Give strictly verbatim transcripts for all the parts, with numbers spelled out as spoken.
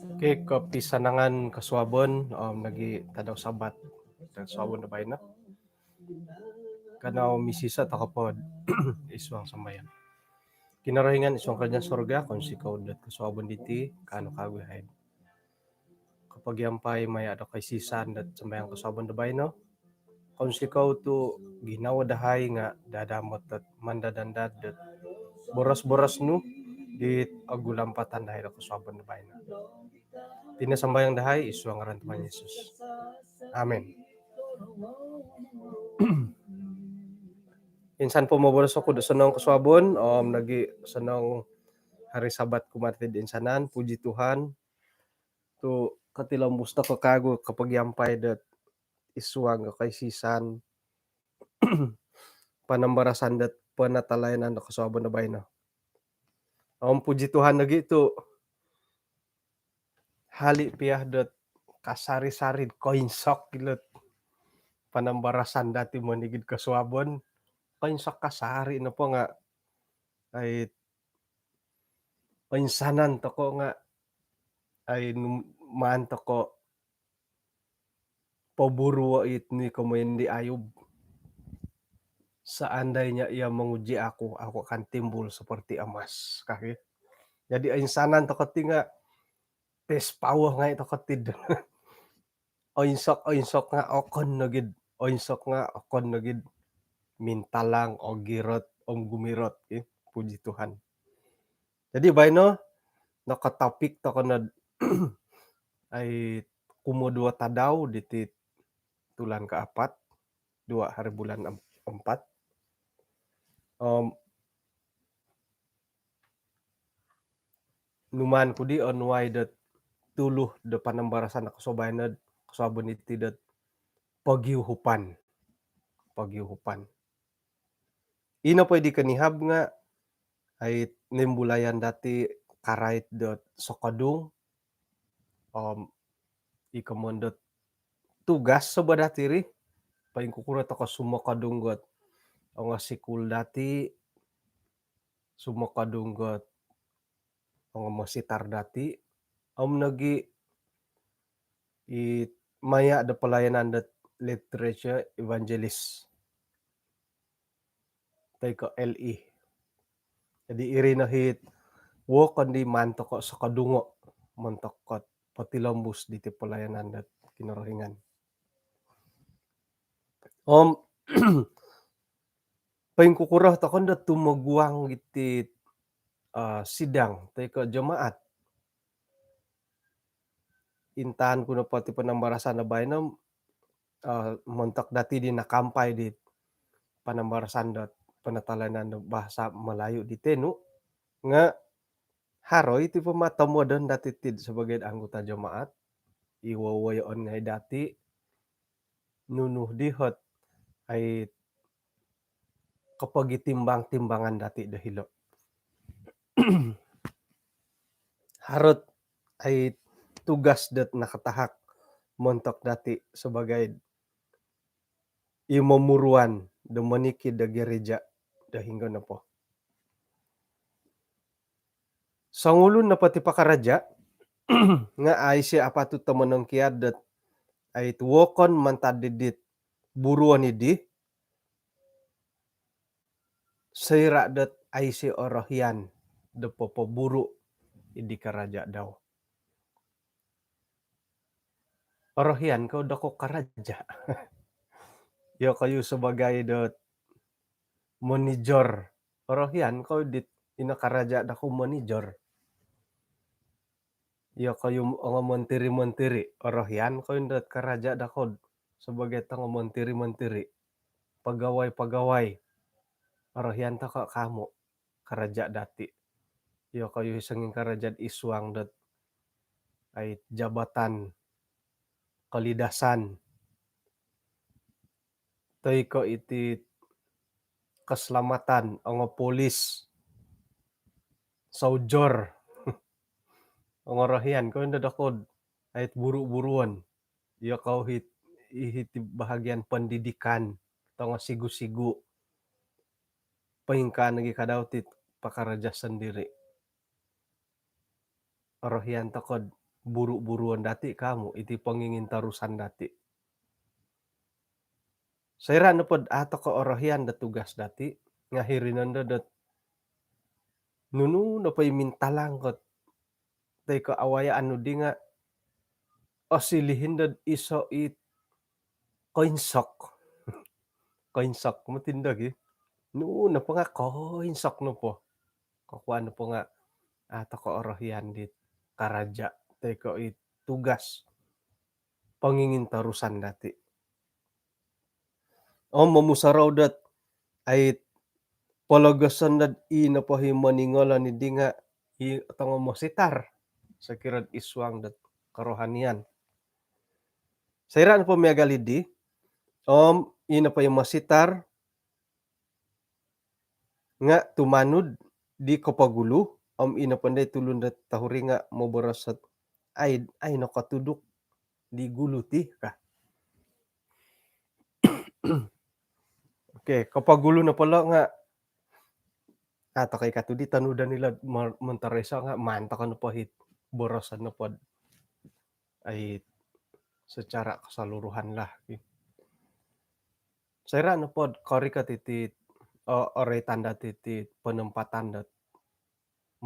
Okey, kopisanangan kosuabon om nogi tadau Sabat, kosuabon do baino. Kanou misisa' toko pod isuang sambayang. Kinorohingan isuang karajaan surga, kounsikou dot kosuabon diti, kaanu kagu haid kopogiampai maya' do koisisan dot sambayang kosuabon do baino. Kounsikou tu' ginawo dahai nga' dadamot dot mandad-andad dot boros-boros nu dit ogulampatan dahai do kosuabon do baino. Iti no sambayang dahai isuang ngaran Tuhan Yesus. Amin. Insan po moboros oku do sonong kosuabon om nogi sonong hari Sabat kumaa dati do insanan. Puji Tuhan tu' kotilombus toko kagu kopogiampai dot isuang do koisisan panambarasan dot penatalayanan do kosuabon do baino. Om puji Tuhan nogi tu' hali' piya dot kasari-sari koinsok ilo't panambarasan dati monigid kosuabon. Koinsok kasari nopo nga' ai oinsanan toko' nga' ai num- maan toko' poburuo' it ni komoyon di Ayub. Seandainya ia menguji aku, aku akan timbul seperti emas, kaki. Jadi oinsanan toko' ti nga' tes power ngai' toko' tid. Oinsok-oinsok nga' okon nogid, oinsok nga' okon nogid mintalang, ogirot om gumirot, eh. Puji Tuhan. Jadi baino nokotopik toko' nod ai kumoduo tadau diti tulan kaapat, dua hari bulan em- empat. Om numaan ku di onuai dot tulu do panambarasan do kosuabon iti dot pogiuhupan. Pogiuhupan. Ino po di konihab nga' ai nimbulayan dati karait dot sokodung om i komoyon dot tugas sobo dati ri, poingkukuro toko' sumokodung got ongo sikul dati, sumokodung got ongo mositar dati, om nogi i maya' do pelayanan dot literature evangelist toi ko' L E. Jadi iri no hit wokon di maan toko' sokodungo' montok kot potilombus diti pelayanan dot Kinorohingan. Om poingkukuro toko' ndo tumoguang iti, eh, sidang toi ko' jemaat. Intaan ku nopo ti panambarasan do baino, eh, montok dati di nakaampai di panambarasan dot penatalayanan do bahasa Melayu di tenu nga' haro iti pamatomodon dati tid sebagai anggota jemaat, i wowoyoon ngai' dati, nunu di hot ai kopogitimbang-timbangan dati do hilo'. Harot ai tugas dot nakatahak montok dati sebagai i momuruan do monikid do gereja do hinggo nopo. Songulun nopo ti pakaraja nga' aiso apatut do monongkiad dot ai wokon mantad di dit buruon idi soira' dot aiso orohian do popoburu' idi karaja dau. Orohian kou doko karaja. Iyokoyu sebagai dot monijor. Orohian kou dit ino karaja doko monijor. Iyokoyu ongo montiri-montiri. Orohian kou dot karaja doko sebagai tongo montiri-montiri. Pegawai-pegawai. Orohian toko kamu karaja dati. Iyokoyu songingkaraja id suang dot ai jabatan kolidasan toi ko iti keselamatan, ongo polis, soldier. Ongo orohian kou ndo doko ai buru-buruon. Iyokou hit, i hiti bahagian pendidikan, tongo sigu-sigu. Poingkaa nogi kadau ti pakaraja sendiri. Orohian toko buru-buruon dati' kamu, iti pongingintorusan dati'. Soira' nopod a' toko' orohian do tugas dati', nga' hiri nondo dot nunu nopo i mintalang kot toi ko' awayaan nu di nga' osilihin dot iso' i koinsok. Koinsok moti ndo gi. Nunu nopo nga' koinsok nopo. Kokuan nopo nga' a' toko' orohian di karaja' toi ko' i tugas pongingintorusan dati'. Om momusorou dot ai pologoson dot i nopo i moningolon iddi nga' i tongo mositar sokiro'd isuang dot kerohanian. Soira' nopo miagal iddi, om i nopo i mositar nga' tumanud di kopogulu, om i nopo ndai tulun dot tohuri nga' moboros dot ai, ai nokotuduk di gulu ti ka. Okey, kopogulu nopo lo nga' a' toko' i katu' di tonudon ilo' mo-, montoriso nga' maan toko' nopo hit boroson nopod ai secara keseluruhan lah. Soira' nopod korikot iti, o-, oroitan dati' iti penempatan dot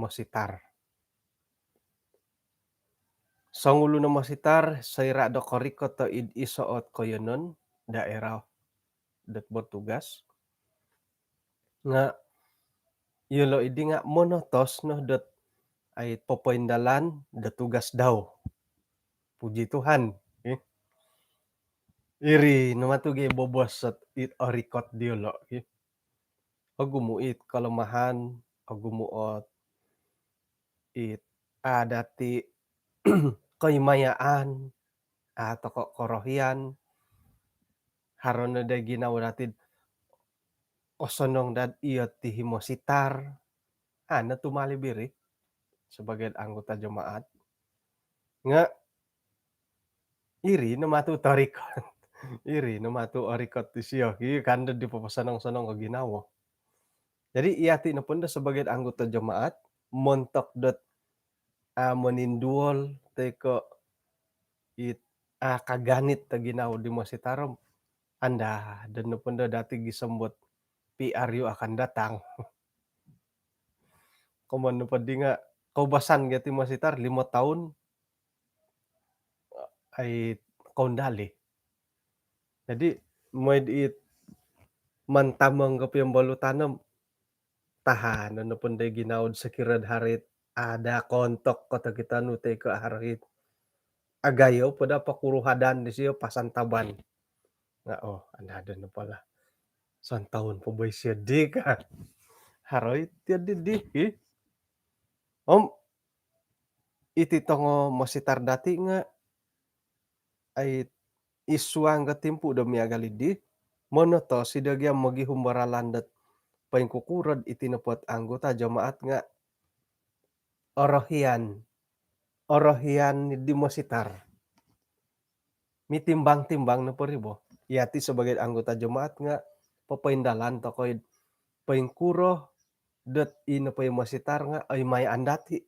mositar. Songulun o mositar soira' do korikot do id iso' ot koiyonon daerah dot bertugas. Nga' iyolo' iddi nga' monotos no dot ai popoindalan do tugas dau. Puji Tuhan. Eh. Iri no matu gi bobos ot it orikot diyolo'. Eh. Ogumu' it kelemahan, ogumu' ot it a' dati' koimayaan, a' toko' korohian, haro no dai ginawo dati'd osonong dad iyo ti i mositar, a' no tumalib iri sebagai anggota jemaat. Nga' iri no matu torikot. Iri no matu orikot disio. Iyo kan do di poposonong-sonong o ginawo. Jadi, iyati' nopo ndo sebagai anggota jemaat, montok dot a' moninduol toi ko' it a' kaganit do ginawo di mositar om, anda do nopo ndo dati' gisom dot P R U akan datang. Komoyon nopo di nga' koubasan gia ti mositar limo toun ai koundali. Jadi, moi'd it mantamong kopio bolu tanom, tahanon nopo ndai ginawo'd sokiro'd haro it ada kontok koto kita nu toi ko' haro it agayo po da pakuruhadan disio pasantaban. Nga', oh, anda do nopo lah. Santaun po bo isio di ka. Haro it iyo di di, hi. Om, iti tongo mositar dati' nga' ai isuang ga timpu do miagal iddi, monotos ido gia mogihum do ralan dot poingkukuro'd iti nopo't anggota jemaat nga' orohian, orohian di mositar. Mitimbang-timbang nopo ri bo. Iyati' sebagai anggota jemaat nga' popoindalan toko' id poingkuro dot i nopo i mositar nga' oimayaan dati'.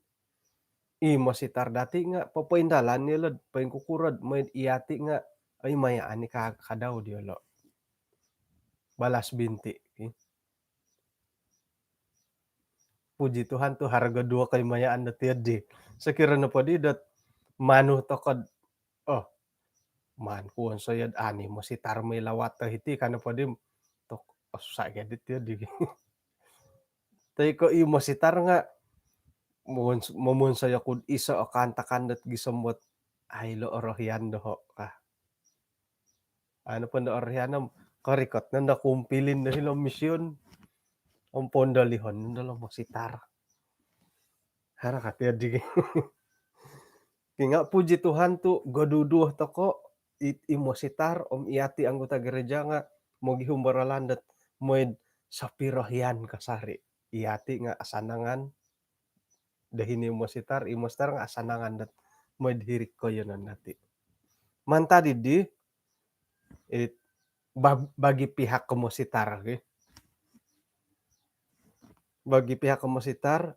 I mositar dati' nga' popoindalan iyolo'd poingkukuro'd moi'd iyati' nga' oimayaan i ka-, kadau diyolo'. Balas binti', ki. Puji Tuhan tu' haro ga duo koimayaan dot iyo di. Sokiro nopo di dot manu toko'd, oh, maan ku wonsoyo'd ani mositar moi lawat do hiti ka nopo di, tok, oh, susa' gia dit iyo di. Toi ko' i mositar nga' momons-, momonsoi oku'd iso' o kaantakan dot gisom dot ai lo' orohian doho' ka. Anu po ndo orohian om korikot nondo kumpilin do hilo' mision om pondolihon nondo lo' mositar. Haro ka ti iyo di. Nga' puji Tuhan tu' goduduo toko' i, i mositar om iyati' anggota gereja nga' mogihum do ralan dot moi'd sopiro hian kasari'. Iyati' nga' asanangan do hino i mositar, i mositar nga' asanangan dot moi'd hiri'd koiyonon dati'. Mantad iddi, it, ba-, bagi pihak ko mositar, oke. Bagi pihak ko mositar,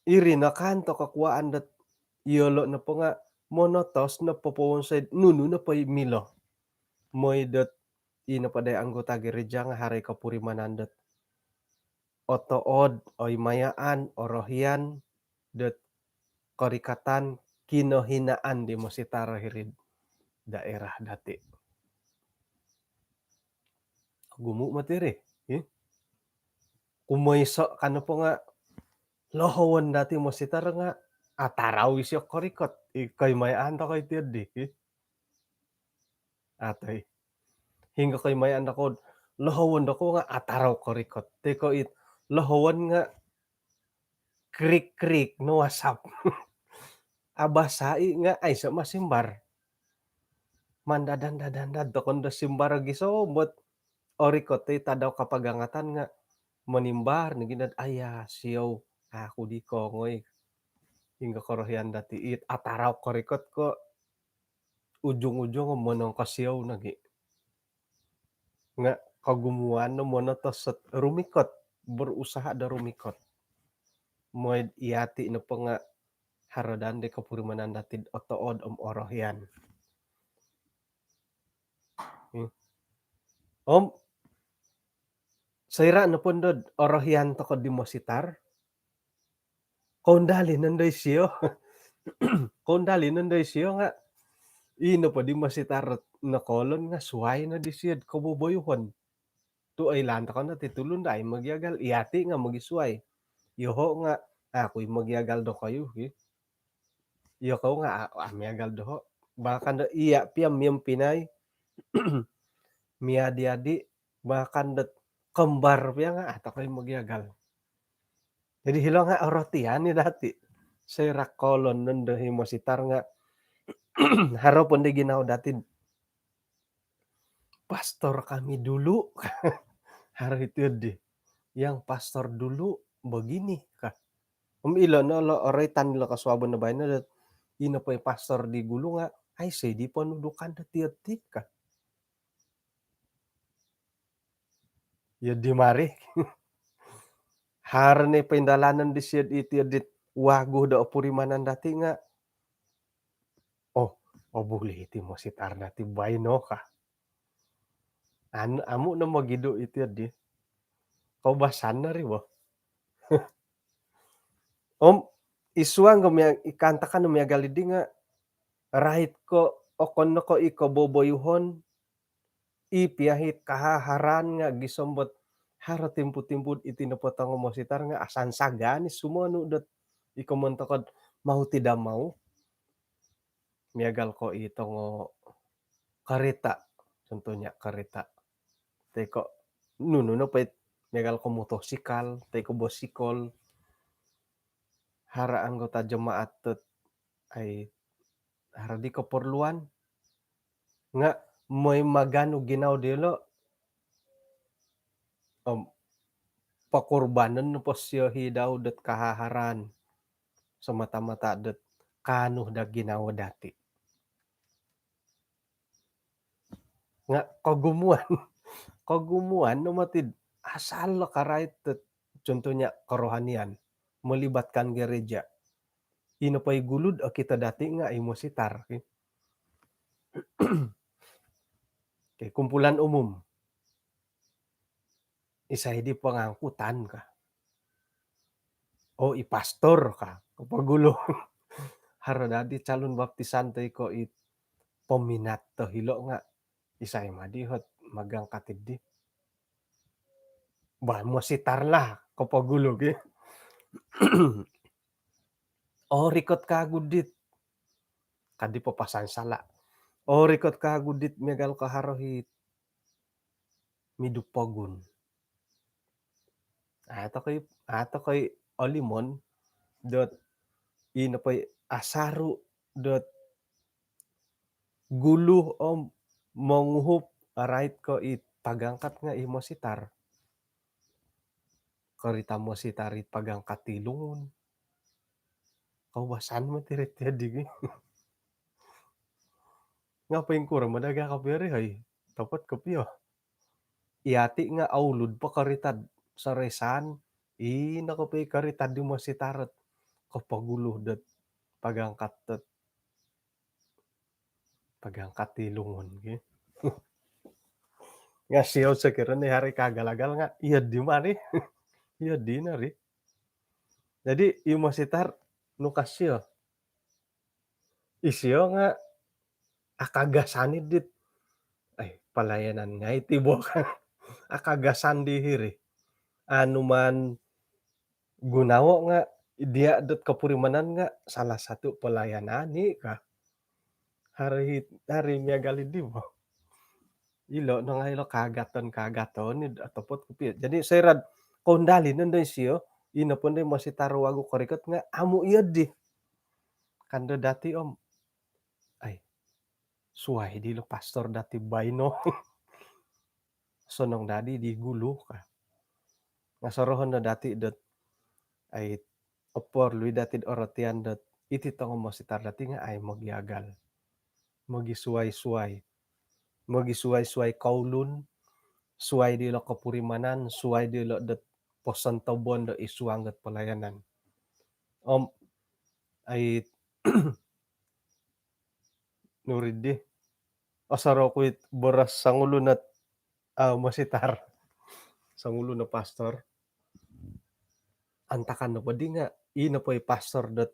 iri no kan toko' kokuaan dot iyolo' nopo nga' monotos no popowonsoi nunu nopo i milo. Moi dot i nopo dai anggota gereja nga haro i kopurimanan dot otood, oimayaan, orohian dot korikatan kinohinaan di mositar hiri'd daerah dati. Ogumu moti ri, hi. Kumoiso kano po nga lohowon dati mositar nga atarau isio korikot, i koimayaan toko iti di, hi. Atoi. Hinggo koimayaan doko, lohowon doko nga atarau korikot. Tiko it lohowon nga krik-krik no WhatsApp. Abasai nga aiso masimbar. Mandadan-dadan dad tokon do simbar giso bot orikot ti tadau kapagangatan nga monimbar nogi nod aya siou aku di kongoi. Hinggo korohian dati it atarau korikot ko ujung-ujung monongkosiou nogi. Nga kogumuan no monotos rumikot, berusaha do rumikot. Moid iati nopo nga haro dan di kopurimanan dati otood om orohian. Hmm. Om soira nopo ndod orohian toko di mositar, koundali nondo isio. Koundali nondo isio nga ino po di mositar nokolon nga suai no disio koboboyuhon. Tu oilaan toko no ti tulun dai mogiagal, iati nga mogisuai. Yoho nga aku i mogiagal dokoyu, hi. Yokou nga a-, amiagal doho. Bahkan do iya pia miampinai, miadi-adi, bahkan dot kembar pia nga a toko i mogiagal. Jadi hilo nga orotian ni dati. Soira kolon nondo hi mositar nga haro po ndi ginawo dati. Pastor kami dulu. Haro iti di. Yang pastor dulu begini ka. Om ilo no lo oroitan lo kosuabon no baino dot ino po i pastor di gulu nga aiso di ponudukan dot iti ka. Iyo di mari. Haro ni pindalanan disio iti dit wagu do opurimanan dati nga oh, oh boleh iti mositar dati baino ka. An-, amu no mogidu iti di. Koubasan no ri bo. Om isuang ko mia-, ikantakan miagal di nga rait ko okon no ko i koboboyuhon, i piahit kahaharan nga gisom bot haro timpu-timpu iti nopo tongo mositar nga asansagan i sumonu dot i komon tokod mau tidak mau. Miagal ko i tongo karita, contohnya karita. Toi ko nunu nopo it miagal ko motosikal, toi ko bosikol. Haro anggota jemaat dot ai haro di keperluan nga moi maganu ginawo dilo om pakorbanon nopo sio hi dau dot kahaharan semata-mata dot kanu da ginawo dati. Nga kogumuan, kogumuan no moti asal lo karait dot contohnya kerohanian melibatkan gereja. Ino po i gulu do okito dati nga i mositar. Okey, kumpulan umum. Isai di pengangkutan ka. Oh, i pastor ka. Kopogulu. Haro dadi calon baptisan toi ko i peminat do hilo nga isai madi hot magangkat di. Bah, mositar lah kopogulu ki. Oh, rikot kagu dit. Kadi papasan sala. Oh, rikot kagu dit miagal ko haro hit midu pogun. Ato koi, ato koi olimon dot ino po i asaru dot gulu om monguhup arait ko i pagangkat nga i mositar. Karita mositar i pagangkat tilungun. Koubasan moti ri tiadi gi. Nga poingkuro madaga kopio ri hai. Topot kopio. Iati nga aulud po karita sorisan. Ino kopio karita di mositar dot kopogulu dot pagangkat dot pagangkat di lungon ki. Nga' sio sokiro ni hari kagal-agal nga' iyo di mari. Iyo di nari. Jadi i mositar nukas sio. Isio nga' akagasan i dit. Ai, palayanan ngai' ti bo kan. Akagasan di hiri. Anu man gunawo nga' dia' dot kopurimanan nga' salah satu palayanan i ka. Hari, hari miagal i di bo. Ilo no ngai' ilo kaagaton-kaagaton i otopot kopio. Jadi soira'd koundali nondo isio, ino pondo i mositar wagu korikot nga' amu' iyo di. Kando dati om, ai, suai di ilo pastor dati baino. Sonong dadi di gulu ka. Nga' sorohon no dati dot, ai, oporlu i dati orotian dot iti tongo mositar dati nga' ai mogiagal. Mogisuai-suai. Mogisuai-suai koulun, suai dilo kopurimanan, suai dilo dot posontobon do id suang dot palayanan. Om, ai, nuri di. Osorou ku it boros songulun ot, ah, mositar. Songulun o pastor. Antakan nopo di nga', i nopo i pastor dot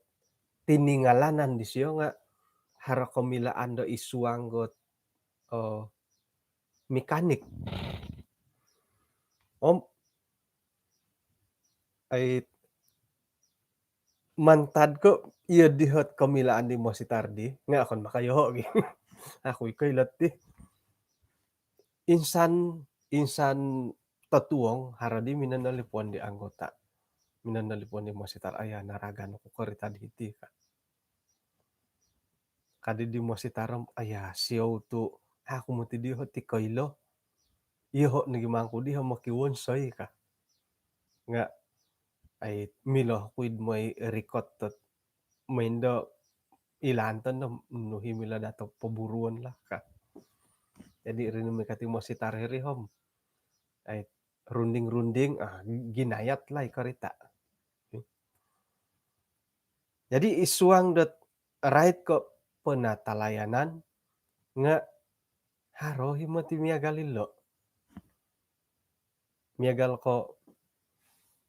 tiningalanan disio nga' haro komilaan do id suang dot, oh, mekanik. Om, ai, mantad ko iyo di ot komilaan di mositar di, nga' okon maka yoho gi. Aku i koilo ti. Insan, insan totuong, haro di minonolipon di anggota. Minonolipon di mositar, "Aya, naragan oku korita di hiti," ka. Kadi di mositar om, "Aya, siou tu, aku moti di hoti koilo. Iyo ho nogi mangku di ho mokiwonsoi," ka. Nga', ai, milo ku id moi rikot dot, moindo ilanton do nuhi milo dato poburuon lah ka. Jadi rinumikot i mositar hiri om, ai, runding-runding, ah, ginayat lah i korita. Jadi id suang dot rait ko penatalayanan nga' haro i moti miagal ilo. Miagal ko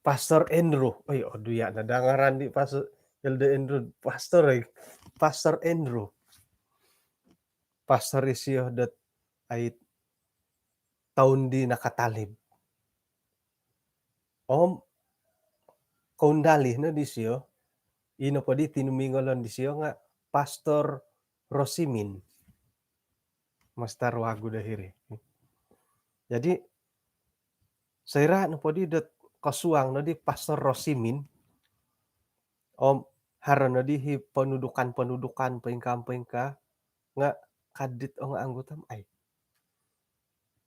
Pastor Andrew. Oi, odu ya, nada ngaran di Pastor, Elder Andrew. Pastor, oi. Pastor Andrew. Pastor isio dot, ai, toun di nakatalib. Om, koundali no disio, ino po di tinumingolon disio nga' Pastor Rosimin. Mositar wagu do hiri. Jadi, soira' nopo di dot kosuang no di Pastor Rosimin, om, haro no di hi ponudukan-ponudukan, poingkaa-poingkaa, nga' kadit ong anggota om, ai,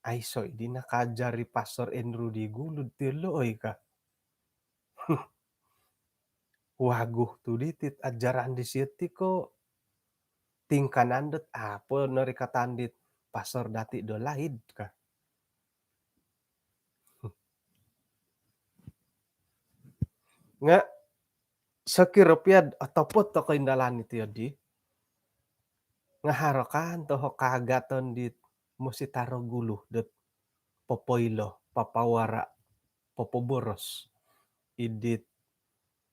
aiso' i di nakaajar i Pastor Andrew di gulu ti lo, oi ka. Wagu tu di tit ajaran disio ti ko tingkanan dot apo norikatan dit pastor dati do laid ka. Nga' sokiro pia'd otopot o koindalan iti odi, nga' haro kan toho kaagaton dit mositar o gulu dot popoilo, papawara', popoboros id dit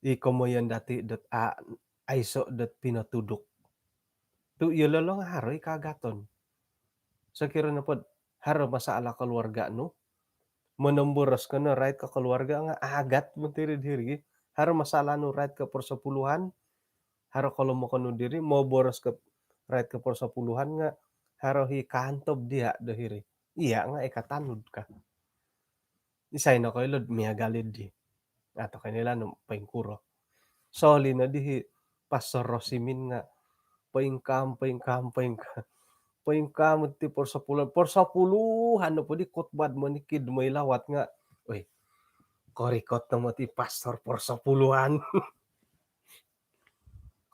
i komoyon dati dot a, aiso' dot pinotuduk. Tu' iyolo' lo nga' haro i kaagaton. Sokiro nopod haro masalah keluarga nu, monomboros ko no rait ko keluarga nga' agat moti ri diri gi. Haro masalah nu rait ko persepuluhan, haro kolomokon nu diri, moboros ko rait ko persepuluhan nga' haro i kaantob diya' do hiri. Iya' nga' ikatanud ka. Isai nokoilo'd miagal iddi. Nga' tokoinailaan poingkuro. Soli noddi hi Pastor Rosimin nga' poingkaa, poingkaa, poingkaa. Poingkaa moti persepuluhan. Persepuluhan nopo di khotbah monikid mooi lawat nga', oi, korikot no moti pastor persepuluhan.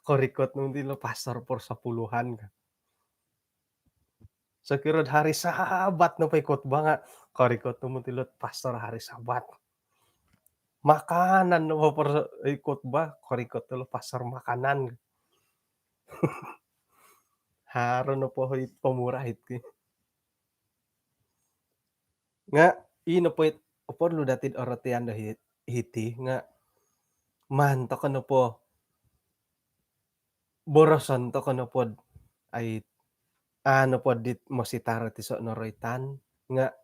Korikot no moti lo pastor persepuluhan ka. Sokiro'd hari Sabat nopo i khotbah nga' korikot no moti lo pastor hari Sabat. Makanan nopo i khotbah, korikot no lo pastor makanan. Haro nopo it pomurahit ki. Nga' ino po it oporlu dati'd orotian do hi-, hiti nga' maan toko nopo boroson toko nopod ai, a, nopo dit mositar tiso' noroitan nga'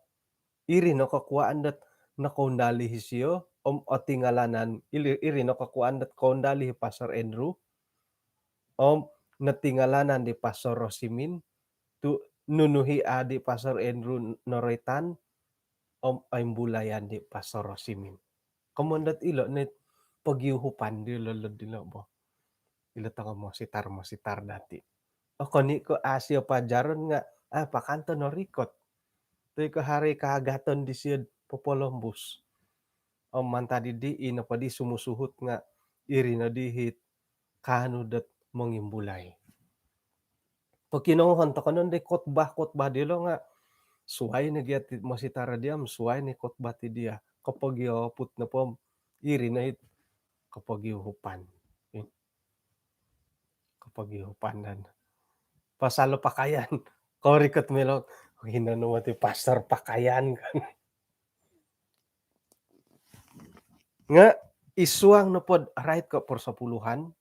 iri no kokuaan dot nokoundali hi sio om otingalanan, iri, iri no kokuaan dot koundali hi Pastor Andrew om notingalanan di Pastor Rosimin tu' nunu hi a' di Pastor Andrew noroitan om oimbulayan di Pastor Rosimin. Komon dot ilo' nit pogiuhupan dilo' lod ilo' bo. Ilo' tongo mositar-mositar dati'. Okon i' ko' a' sio pajaron nga', a, pakanto norikot. Toi ko' haro i kaagaton disio'd popolombus. Om mantad iddi, ino poddi sumusuhut nga' iri noddi hit kaanu dot mongimbulai. Pokinongohon toko nondo i khotbah-khotbah dilo' nga' suwai no gia ti mositar diya om suwai no i khotbah ti diya. Kopogioput nopo om iri no it kopogiuhupan. Kopogiuhupan dan pasal pakaian. Korikot milo, hino no moti pastor pakaian kan. Nga' id suang nopod rait ko' persepuluhan,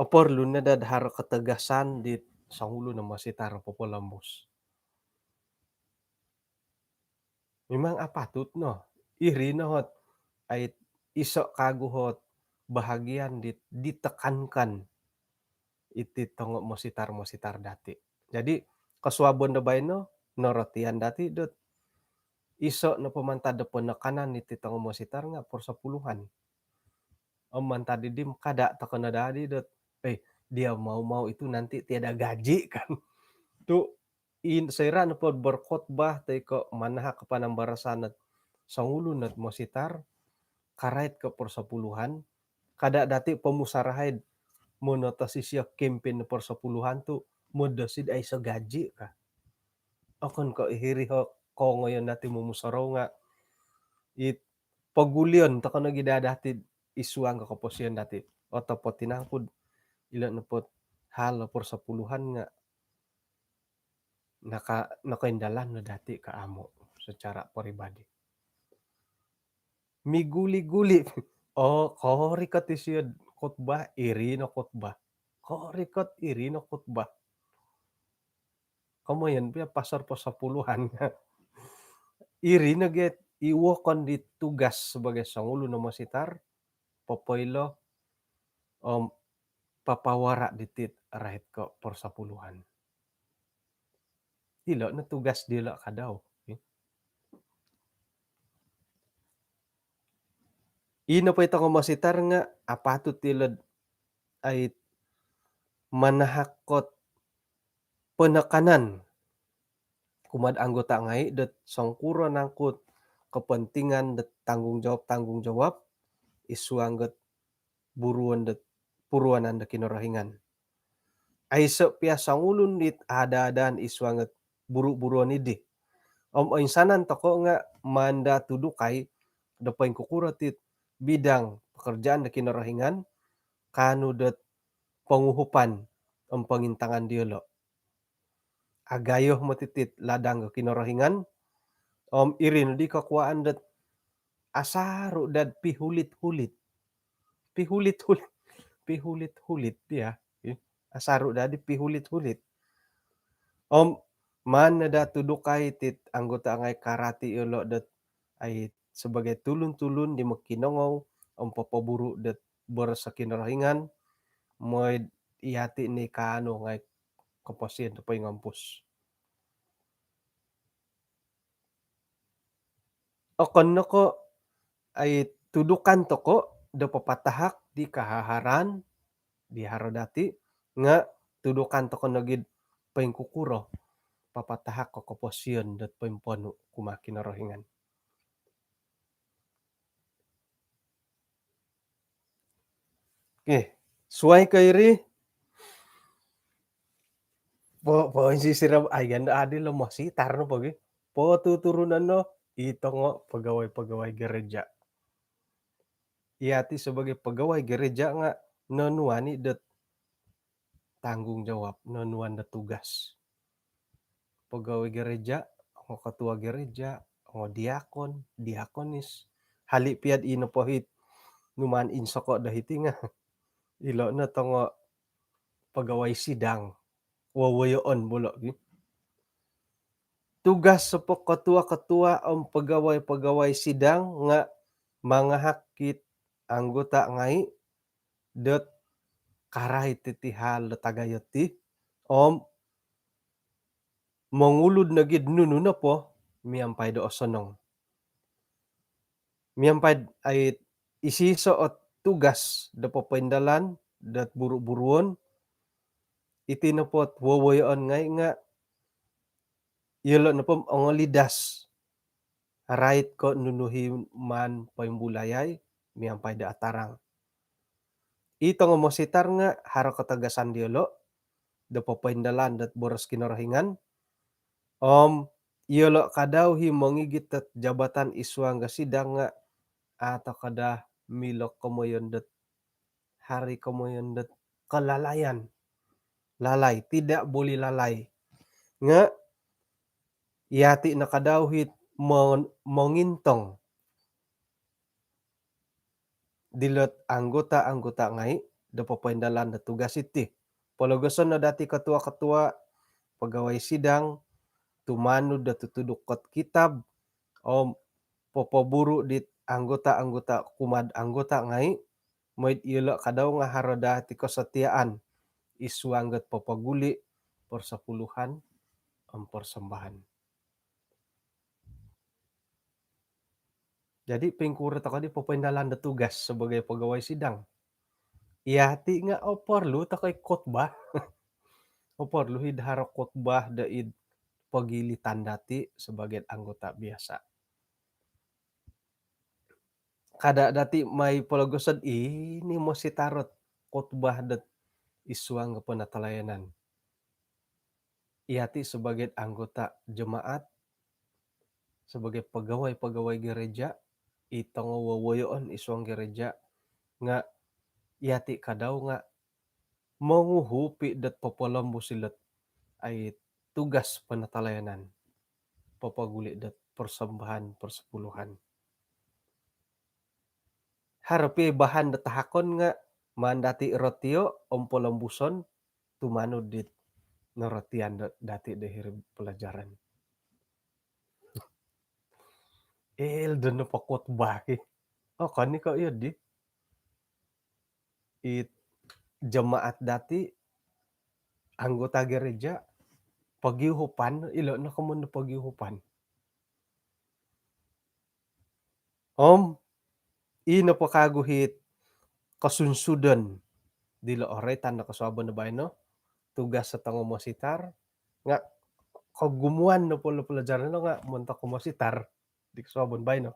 oporlu no dad haro ketegasan dit songulun o mositar popolombus. Memang apatut no. Iri no hot ai iso' kagu hot bahagian dit ditekankan iti tongo mositar-mositar dati'. Jadi, kosuabon do baino, norotian dati' dot iso' nopo mantad do penekanan iti tongo mositar nga' persepuluhan. Om mantad iddi kada' toko no dadi dot, eh, dia mau-mau itu nanti tiada gaji kan. Tu' in, soira' nopod berkhotbah toi ko' manahak kapanambarasan ot songulun ot mositar karait ko' persepuluhan, kada' dati' pomusarahai'd monotos isio kempen persepuluhan tu' modosid aiso gaji ka. Okon ko' hiri ho kongoyon dati' momusorou nga' it pogulion toko nogi daa dati'd id suang ko' koposion dati'. Otopot i nangku'd ilo' nopot hal o persepuluhan nga' naka-, nakaindalan no dati' ka amu' secara peribadi. Miguli-guli. Oh, korikot isio'd khotbah, iri no khotbah. Korikot, iri no khotbah. Komoyon pia pastor persepuluhan. Iri no gia i wokon di tugas sebagai songulun o mositar, popoilo om papawara' diti'd rait ko' persepuluhan. Ilo' no tugas dilo' kadau. Ino po i tongo mositar nga' apatut ilo'd ai manahak kot penekanan kumaa'd anggota ngai' dot songkuro nangku'd kepentingan dot tanggungjawab-tanggungjawab id suang dot buruon dot puruanan do Kinorohingan. Aiso' pia songulun dit ada-adaan id suang dot buru-buruon iddi. Om oinsanan toko' nga' maan daa tudukai do poingkukuro tit bidang pekerjaan do Kinorohingan kaanu dot ponguhupan om pongintangan diyolo'. Agayo moti tit ladang do Kinorohingan om iri noddi kokuaan dot asaru' dad pihulit-hulit. Pihulit-hulit. Pihulit-hulit dia. Asaru' dadi pihulit-hulit. Om maan no daa tudukai tit anggota ngai' karati' iyolo' dot ai sebagai tulun-tulun di mokinongou om popoburu' dot boros do Kinorohingan, moi'd iyati' ni kaanu ngai' koposion do poingompus. Okon no ko' ai tudukan toko' do papatahak di kahaharan di haro dati', nga' tudukan toko' nogi'd poingkukuro papatahak ko koposion dot poimponu' kumaa Kinorohingan. Okey, suwai ko iri, po, poinsisira, ai ganda adil lo mositar no pogi. Potuturunan no i tongo pegawai-pegawai gereja. Iyati sebagai pegawai gereja nga' nonuan i dot tanggungjawab, nonuan do tugas. Pegawai gereja, ongo ketua gereja, ongo diakon, diakonis. Hali piad ino pohit numan insoko do hiti nga ilo no tongo pegawai sidang, wowoyoon bolo gi. Tugas sopo ketua-ketua om pegawai-pegawai sidang nga mangahak it anggota ngai dot karai titi hal dot tagayo ti om mongulud nogi nunu nopo miampai do osonong. Miampai ait isiso ot tugas do popoindalan dot buru-buruon, iti nopo ot wowoyoon ngai nga iyolo nopo ongolidas rait ko nunu hi maan poimbulayai miampai do atarang. I tongo mositar nga haro kotogasan diolo do popoindalan dot boros Kinorohingan. Om iyolo kadau hi mongigit dot jabatan id suang ga sidang nga ato kada milo komoyon dot hari komoyon dot kelalaian. Lalai, tidak boleh lalai. Nga yati no kadau hit mon-, mongintong dilot anggota-anggota ngai do popoindalan do tugas iti. Pologoson no dati ketua-ketua, pegawai sidang, tumanud do tutuduk kot kitab, om popoburu dit anggota-anggota kumaa anggota ngai, mooi do iyolo kadau nga haro dati kesetiaan id suang dot popoguli persepuluhan om persembahan. Jadi poingkuro toko di popoindalan do tugas sebagai pegawai sidang? Yati nga oporlu toko i khotbah. Oporlu id haro khotbah do id pogilitan dati sebagai anggota biasa. Kada dati mai pologoson ini mositar ot khotbah dot id suang ga penatalayanan. Yati sebagai anggota jemaat, sebagai pegawai-pegawai gereja, i tongo wowoyoon id suang gereja, nga yati kadau nga monguhupi dot popolombus ilot ai tugas penatalayanan, popoguli dot persembahan persepuluhan. Haro pi bahan dot tahakon nga maan dati rotio om polombuson tumanud dit norotian dot dati do hiri pelajaran. El do nopo khotbah ki. Oh, kan ni ko iyo di. It jemaat dati, anggota gereja, pogiuhupan, ilo no komoyon do pogiuhupan. Om ino po kagu hit kosunsudon dilo oroitan do kosuabon do baino, tugas do tongo mositar, nga kogumuan nopo lo pelajaran no nga montok ko mositar di kosuabon baino.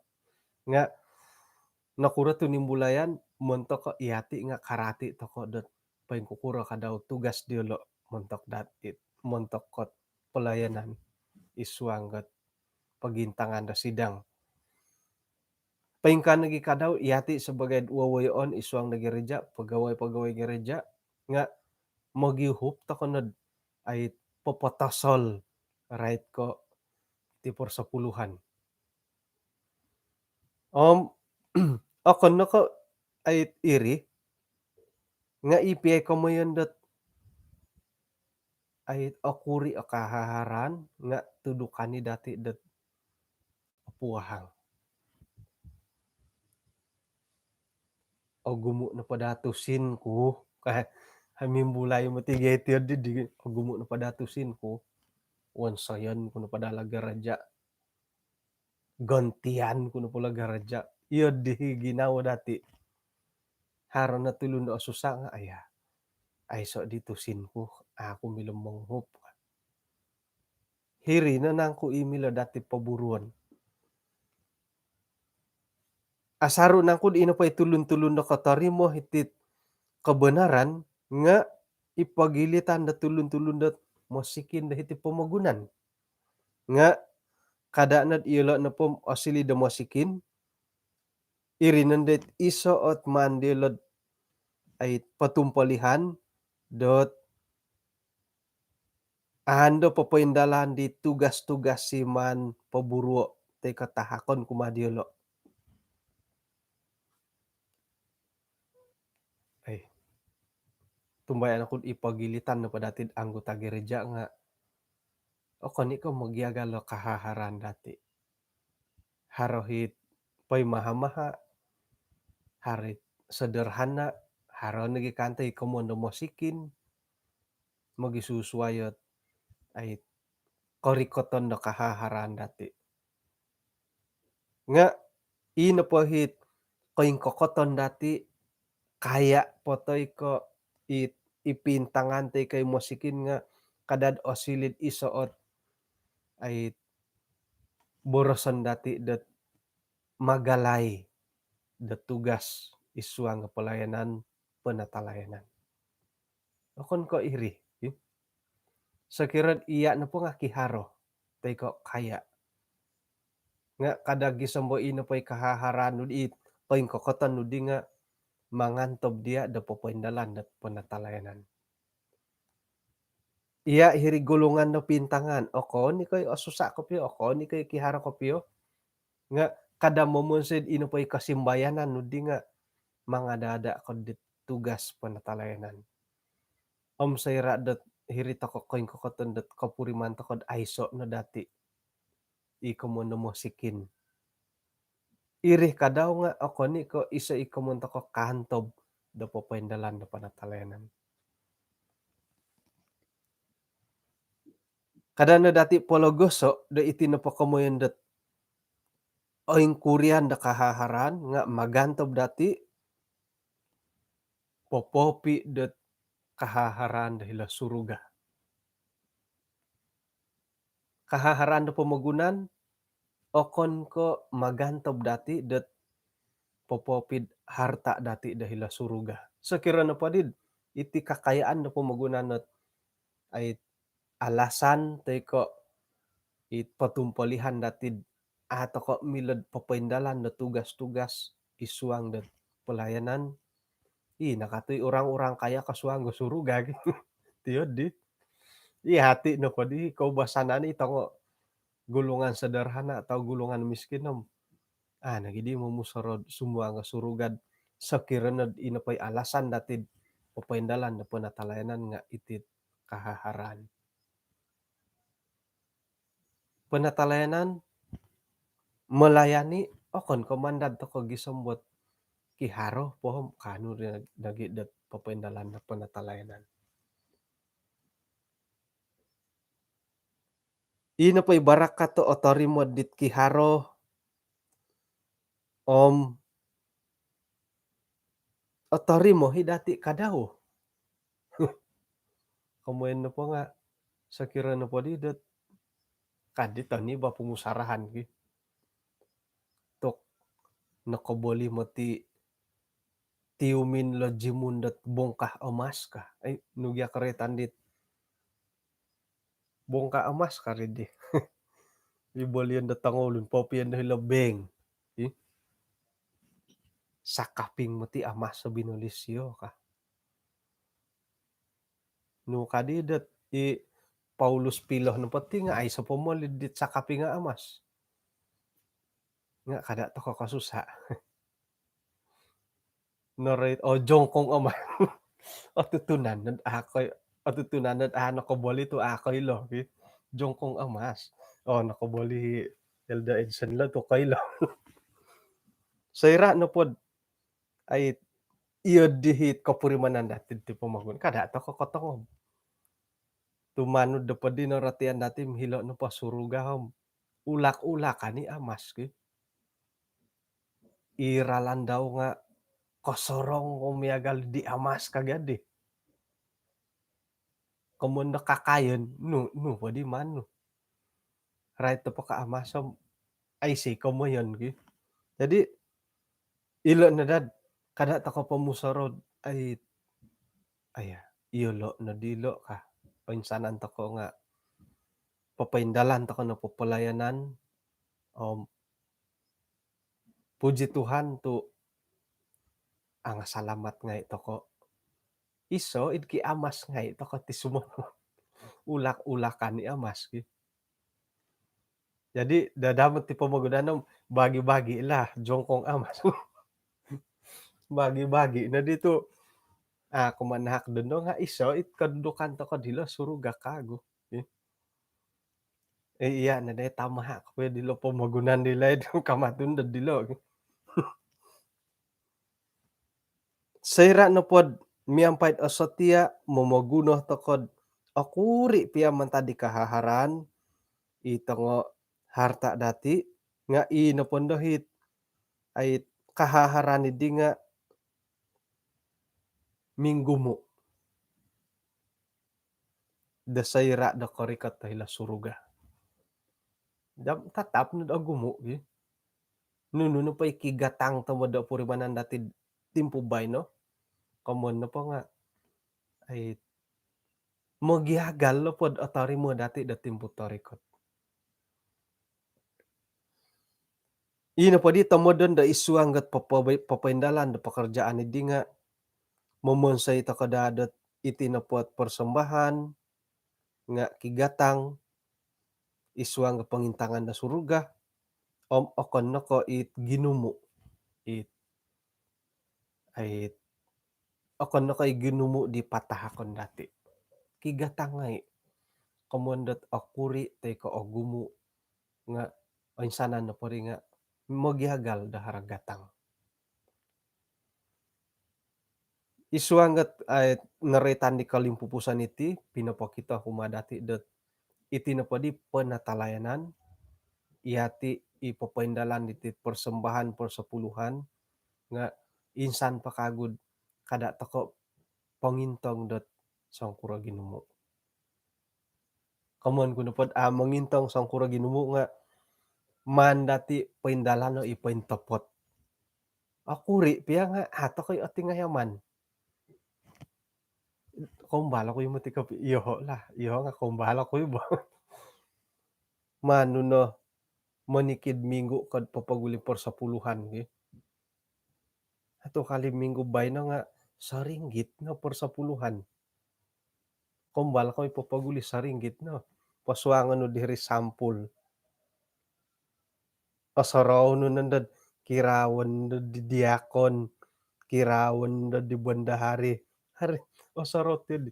Nga nokuro tu nimbulayan montok ko yati nga karati toko dot poingkukuro kadau tugas diolo montok dati, montok kot pelayanan id suang dot pogintangan do sidang. Poingkaa nogi kadau yati sebagai wowoyoon id suang do gereja, pegawai-pegawai gereja, nga mogiuhup toko nod ai popotosol rait ko ti persepuluhan. Om okon no ko ai iri nga ipi ai komoyon dot ai okuri o kahaharan nga tudukan i dati dot opuahang. Ogumu no pada tusin ku. Kah, mimbulai moti geti di, di ogumu no pada tusin ku. Wonsoyon ku no pada lo gereja. Gantian ku no pada lo gereja. Iyo di ginawo dati. Haro no tulun do susah nga aya. Aiso di tusin ku, aku milo monguhup. Hiri no nangku i milo dati poburuon. Asaru nangku di ino po i tulun-tulun do kotorimo hiti kebenaran nga i pogilitan do tulun-tulun do mosikin do hiti pomogunan. Nga kada nod iyolo nopo osili do mosikin, iri nondo it iso ot maan diolo dot ai potumpolihan dot ando popoindalan di tugas-tugas si maan poburuo' toi ko' tahakon kumaa diolo'. Ai, tumbayaan oku i pogilitan nopo dati'd anggota gereja nga' okon i' ko' mogiagal o kahaharaan dati'. Haro hit poimaha-maha, haro hit sederhana, haro nogi' kanto i komoyon do mosikin, mogisusuai ot ai korikoton do kahaharaan dati'. Nga' i nopo hit koingkokoton dati', kaya' po toi ko' i, i pintangan toi ko' i mosikin nga' kada'd osili'd iso ot ai boroson dati' dot magalai do tugas i suang o pelayanan penatalayanan. Okon ko' iri, i. Sokiro'd iya' nopo nga' kiharo toi ko' kaya', nga' kada' gisom bo i nopo i kahaharaan nu'd i koingkokoton nu'ddi nga' mangantob diya' do popoindalan do penatalayanan. Iya' hiri' golongan do pintangan, okon i' ko' i osusa' kopio, okon i' ko' i kiharo kopio. Nga' kada' momonsoi'd i nopo i kosimbayanan nu'ddi nga' mangada-ada' ko dit tugas penatalayanan. Om soira' dot hiri' toko' koingkokoton dot kopuriman toko'd aiso' no dati' i komoyon do mosikin, iri kadau nga' okon i' ko' iso' i komoyon toko' kaantob do popoindalan do penatalayanan. Kada' no dati' pologoso' do iti nopo komoyon dot oingkurian do kahaharaan nga' magantob dati' popoopi' dot kahaharaan do hilo' suruga. Kahaharaan do pomogunan okon ko' magantob dati' dot popoopi'd harta' dati' do hilo' suruga. Sokiro nopo di'd iti kakayaan do pomogunan ot ai alasan toi ko' i potumpolihan dati'd a' toko' milo'd popoindalan do tugas-tugas i suang do pelayanan, i nakatui orang-orang kaya kosuang do suruga gitu. Tiyo'ddi. I hati' nopoddi koubasanan i tongo golongan sederhana atau golongan miskin om a' nogi'ddi momusorou'd sumuang do suruga'd sokiro nod i nopo i alasan dati'd popoindalan do penatalayanan nga' iti'd kahaharaan. Penatalayanan, melayani, okon ko' mandad toko' gisom dot kiharo po om kaanu nogi' dot popoindalan do penatalayanan. I nopo i barakat do otorimo dit kiharo om otorimo i dati' kadau. Komoyon nopo nga' sokiro nopoddi dot kaddi toni ba pomusarahan ki. Tok nokoboli moti tiumin lo jimun dot bongkah emas ka. Ai, nu gia koroitan dit bongkah emas ka ri di. I bolion do tongoulun, popion do hilo bank. I sakaping moti emas o binoli sio ka. Nu kaddi dot i Paulus Piloh nopo ti nga' aiso pomoli dit sakaping o emas. Nga' kada' toko' kosusa'. Noroit, o, jongkong emas. Otutunan nod a' koi, otutunan nod a' nokoboli tu' a' koilo ki. Jongkong emas. O, nokoboli Elder Edson lo tu' koilo. Soira' nopod ai iyo dihit kopurimanan dati'd ti pomogun, kada' toko' kotongob. Tumanud nopoddi norotian dati' mihilo' nopo suruga om ulak-ulakan i emas ki. I ralan dau nga' kosorong ko' miagal di emas ka gaddi. Komoyon do kakayon, nu, nu poddi maan nu. Rait nopo ka emas om aiso komoyon ki. Jadi ilo' no dad, kada' toko' pomusorou'd ai, aya, iyolo' noddi ilo' ka. Oinsanan toko' nga' popoindalan toko' no popolayanan om puji Tuhan tu' angasalamat ngai' toko'. Iso id ki emas ngai' toko' ti sumono. ulak-ulakan i amas ki. Jadi dadamot ti pomogunan no bagi-bagi lah jongkong amas. Bagi-bagi no di tu. Ah, kumanahak dondo nga iso it kedudukan toko dilo suruga kagu. Eh, iya no dai tamahak ko dilo pomogunan dilo, kamatun do dilo. Soira nopod miampai o setia momoguno tokod okuri pia mantad di kahaharan i tongo harta dati nga i nopondo hit ai kahaharan idi nga minggumu do soira do korikot do hilo suruga. Dam tatap no do ogumu gi. Nunu nopo i kigatang tomod do purimanan dati timpu baino. Komon nopo nga ai mogiagal lopod otorimo dati do timpu torikot. Ino podi tomodon do isuang got popoindalan do pekerjaan idi nga momonsoi toko daa dot iti nopot persembahan nga kigatang isuang got pongintangan do suruga om okon noko it ginumu it ai okon noko i ginumu di patahakon dati. Kigatang ngai komon dot okuri toi ko ogumu nga oinsanan nopo ri nga mogiagal do haro gatang. Isuang got ai noroitan di kolimpupuson iti pinopokito kumaa dati dot iti nopo di penatalayanan iati i popoindalan diti persembahan persepuluhan nga insan po kagu do kada toko pongintong dot songkuro ginumu. Komon ku nopod a mongintong songkuro ginumu nga maan dati poindalano i pointopot. Okuri pia nga a toko i otingayaman. Kombal oku i moti kopi iyoho lah iyoho nga kombal oku i bo. Manu no monikid minggu kod popoguli persepuluhan gi. Satu kali minggu baino nga soringgit no persepuluhan. Kombal oku i popoguli soringgit no. Posuangon nu diri sampul. Osorou nu nondo kiraon do di diakon, kiraon do di bendahari. Hari osorou ti di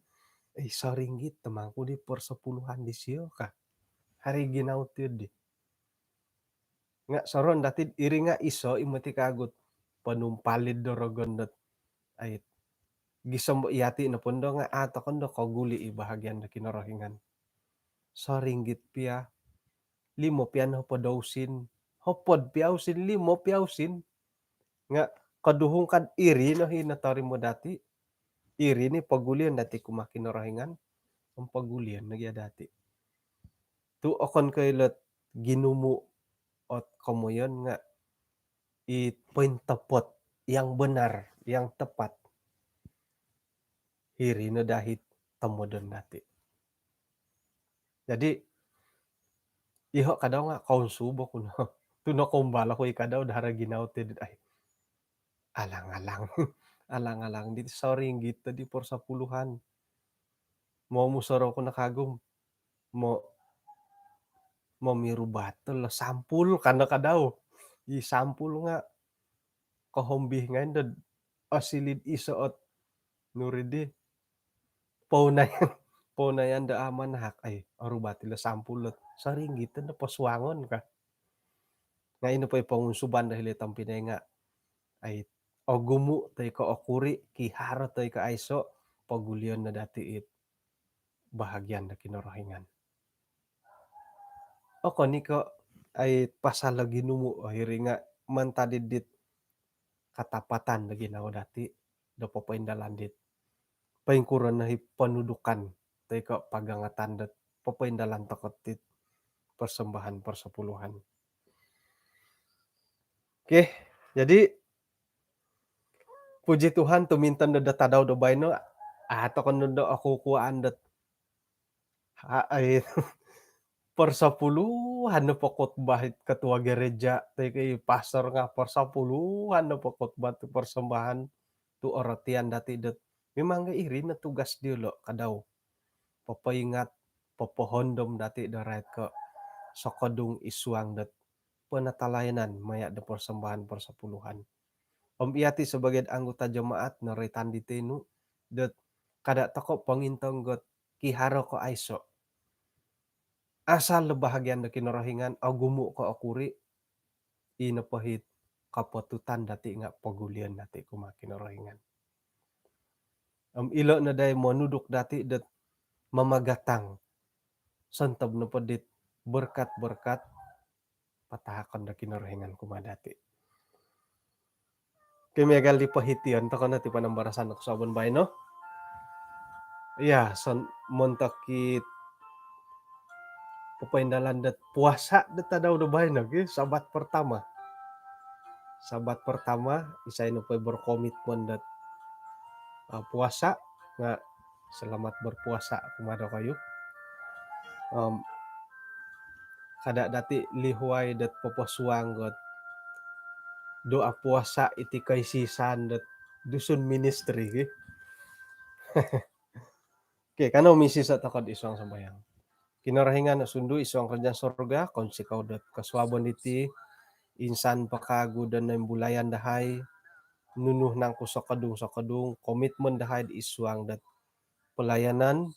eh soringgit tomangku di persepuluhan disio ka. Hari ginau ti di. Nga soron dati iri nga iso i moti kagu do ponumpalid do rogon dot ait. Gisom iati nopondo nga a toko ndo koguli i bahagian do Kinorohingan. Soringgit pia, limo pia no hopod o usin, hopod pia usin, limo pia usin. Nga koduhung kad iri no hi notorimo dati, iri ni pogulion dati kumaa Kinorohingan om pogulion nogi dati. Tu okon ko ilot ginumu ot komoyon nga i pointopot yang benar, yang tepat. Hiri no dahit tomodon dati. Jadi iho kadau nga kaunsubo ku no. Tu no kombal oku i kadau do haro ginau ti dit ai. Alang-alang. Alang-alang di soringgit di persepuluhan. Mau musorou ku no kagum. Mo momirubat lo sampul kano kadau. I sampul nga kohombih ngai ndo osilid iso ot nuri di pounayan pounayan do aman hak ai orubat ilo sampul lot soringgit ndo posuangon ka. Nga ino po i pongunsuban do hilo tompinai nga ai ogumu toi ko okuri kiharo toi ko aiso pogulion no dati it bahagian do Kinorohingan. Okon i ko ai pasal do ginumu o hiri nga mantad dit katapatan do ginawo dati do popoindalan dit poingkuro no hi ponudukan toi ko pagangatan dot popoindalan toko dit persembahan persepuluhan. Okey, jadi puji Tuhan tuminton do tadau do baino a toko no do okukuaan dot persepuluhan no pokotbah ketua gereja toi ko i pastor nga persepuluhan no pokotbah tu persembahan tu orotian dati dot memang ga iri no tugas diolo kadau. Popoingat popohondom dati do rait ko sokodung id suang dot penatalayanan maya do persembahan persepuluhan. Om iti sebagai anggota jemaat noroitan di tinu dot kada tokou pongintong dot kiharo ko aiso. Asal do bahagian do Kinorohingan, ogumu ko okuri, i nopo it kapatutan dati nga pogulion dati kumaa Kinorohingan. Om ilo no dai monuduk dati dot mamagatang sontob nopo dit berkat-berkat patahakon do Kinorohingan kumaa dati. Kimiagal di pohition tokou no ti panambarasan do kosuabon baino. Ya, son montok it popoindalan dot puasa dot tadau do baino ki, Sabat pertama. Sabat pertama, isai nopo berkomitmen dot, ah, puasa, nga selamat berpuasa kumaa dokoyu. Om kada dati lihuai dot poposuang dot doa puasa iti koisisan dot Dusun Ministry ki. Okey, kanou misiso tokou id suang sambayang. Kinorohingan sundu id suang kerajaan sorga, kounsikou dot kosuabon diti, insan po kagu do noimbulayan dahai, nunu nangku sokodung-sokodung, komitmen dahai id suang dot pelayanan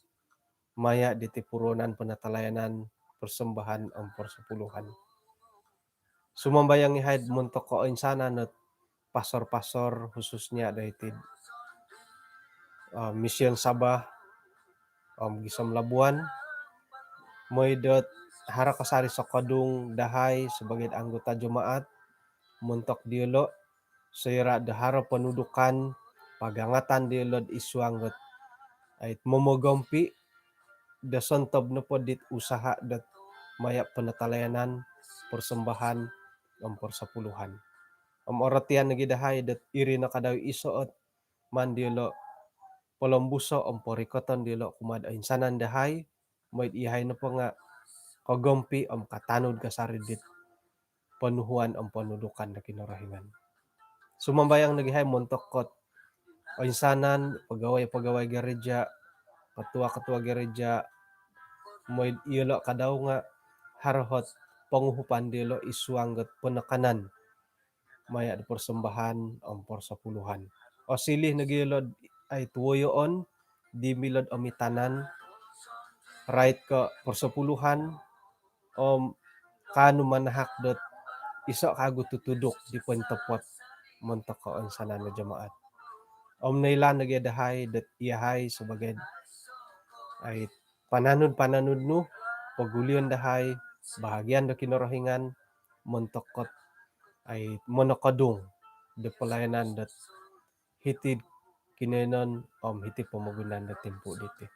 maya diti puruanan penatalayanan persembahan om persepuluhan. Sumambayang ihai montok koinsanan dot pastor-pastor, khususnya do iti, ah, Mission Sabah om gisom Labuan, mooi dot haro kasari sokodung dahai sebagai anggota jemaat montok diolo, soira do haro ponudukan, pagangatan diolo id suang dot, ai, momogompi do sontob nopo dit usaha dot maya penatalayanan, persembahan om persepuluhan. Om orotian nogi dahai dot iri no kadau iso ot maan diolo polombuso om porikoton diolo kumaa do insanan dahai, mooi do ihai nopo nga kogompi om katanud kasari dit ponuhuan om ponudukan do Kinorohingan. Sumambayang nogi ihai montok dot oinsanan, pegawai-pegawai gereja, ketua-ketua gereja, mooi do iyolo kadau nga haro ot ponguhupan diolo id suang dot penekanan maya do persembahan om persepuluhan. Osiliu nogi iyolo, ai, tuoyoon di milo do omitanan, rait ko persepuluhan, om kaanu manahak dot iso kagu tutuduk di pointopot montok koinsanan do jemaat. Om noilaan nogi dahai dot iyahai sebagai, ai, pananud-pananud nu, pogulion dahai bahagian do Kinorohingan montok dot, ai, monokodung do pelayanan dot hiti id kinoiyonon om hiti id pomogunan do timpu diti.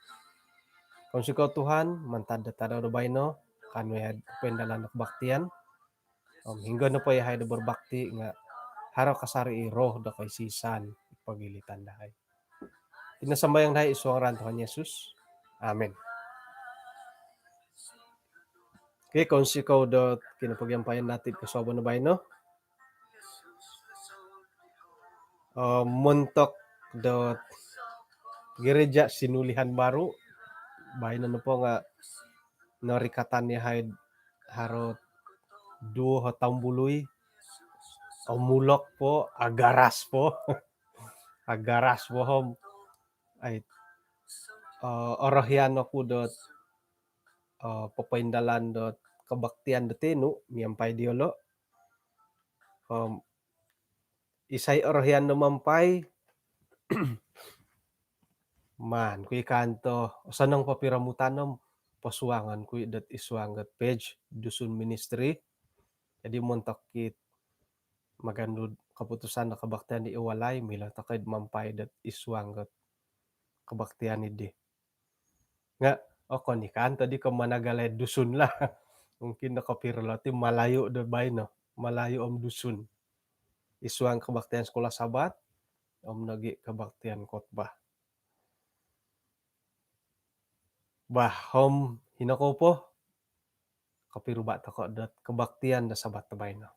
Kounsikou Tuhan, mantad do tadau do baino, kaanu ihai popoindalan do kebaktian. Om hinggo nopo iyahai do berbakti nga haro kasari i roh do koisisan id pogilitan dahai. Iti no sambayang dahai id suang ngaran Tuhan Yesus. Amin. Okey, kounsikou dot kinopogiampayan dati id kosuabon do baino. Eh, montok dot gereja Sinulihan Baru, baino nopo nga norikatan iyahai haro duo o tombului, omulok po, agaras po. Agaras po om, ai, eh, orohian oku dot, eh, popoindalan dot kebaktian do tinu miampai diolo. Om isai orohian do miampai, maan ku i kanto, osonong po piromutan om posuangon ku i dot id suang dot page Dusun Ministry. Jadi montok it maganu do keputusan do kebaktian di id walai, milo tokou miampai dot id suang dot kebaktian dii. Nga okon i kanto di ko managalai Dusun lah. Mungkin do kopiro lo ti Malayu do baino, Malayu om Dusun. Id suang kebaktian sekolah Sabat om nogi kebaktian khotbah. Bah, om hino kou po, kopiruba tokou dot kebaktian do Sabat do baino.